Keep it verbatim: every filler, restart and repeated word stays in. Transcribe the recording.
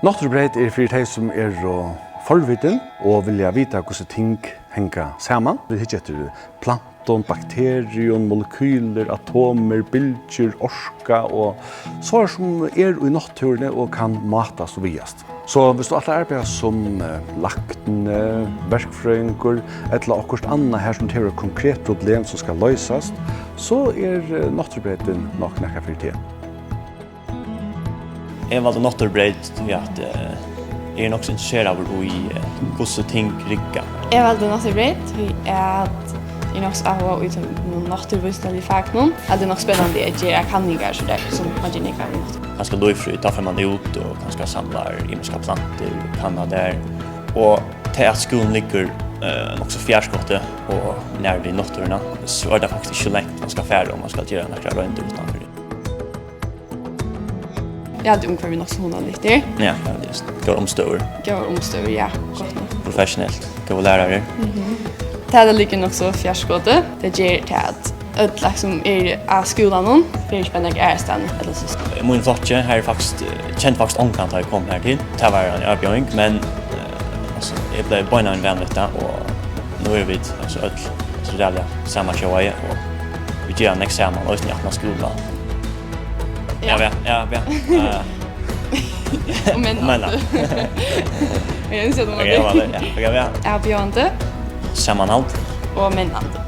Náttúrubreyt er fyri tey, sum eru forvitin og vilja vita, hvussu ting hanga saman. Vit hyggja eftir plantum, bakterium, molekýlur, atomir, bylgjur, orka og so er sum er í náttúruni og kann mátast og vigast. So viss tú ætlar at arbeiða sum, eh, lækni, verkfrøðingur ella okkurt annað her sum hevur eitt konkret problem sum skal loysast, so er, eh, náttúrubreytin nokk nakað fyri teg. Eg valdi náttúrubreyt tí at, eh, eg eri nokk so interesseraður í, eh, hvussu ting rigga. Eg valdi náttúrubreyt tí at eg eri nokk so áhugað í teimum náttúruvísindaligu fakunum, at tað er nokk spennandi at gera kanningar so tað sum man ger nógv av í náttúru. Kanska lívfrøði, tá fer man út og kanska samlar ymiskar plantur, kannar tær. Og tað at skúlin liggur, eh, nokk so fjarskotið og nær við náttúruna, so er tað faktiskt ikki so langt man skal fara um man skal gera nakrar royndir uttanfyri. Eg haldi umhvørvið nokk so hugnaligt her. Ja, ja, tað er góðar umstøður. Góðar umstøður, ja. Gott nokk. Professionelt. Góðir lærarar. Mhm. Tað, at tað liggur nokk so fjarskotið, tað ger tað at øll, líkasum, eru á skúlanum, fer ikki bara nakað aðrastaðni, ella so. Í mínum flokki, har er faktiskt, eh, kendi faktiskt ongan, tá eg kom her til. Tað var ein avbjóðing, men, eh, altso, eg bleiv beinanvegin væl við tað, og nú eru vit, altso, øll so ræðuliga samansjóðaði, og vit gera nógv saman, eisini aftan á skúla. Ja. Ja, ja, ja, ja. Eh, og menn. Og menn. Ja, eg innsett um at ok, ja, ja, ok, ja. Avbjóðandi. Samanhald. Og mennandi.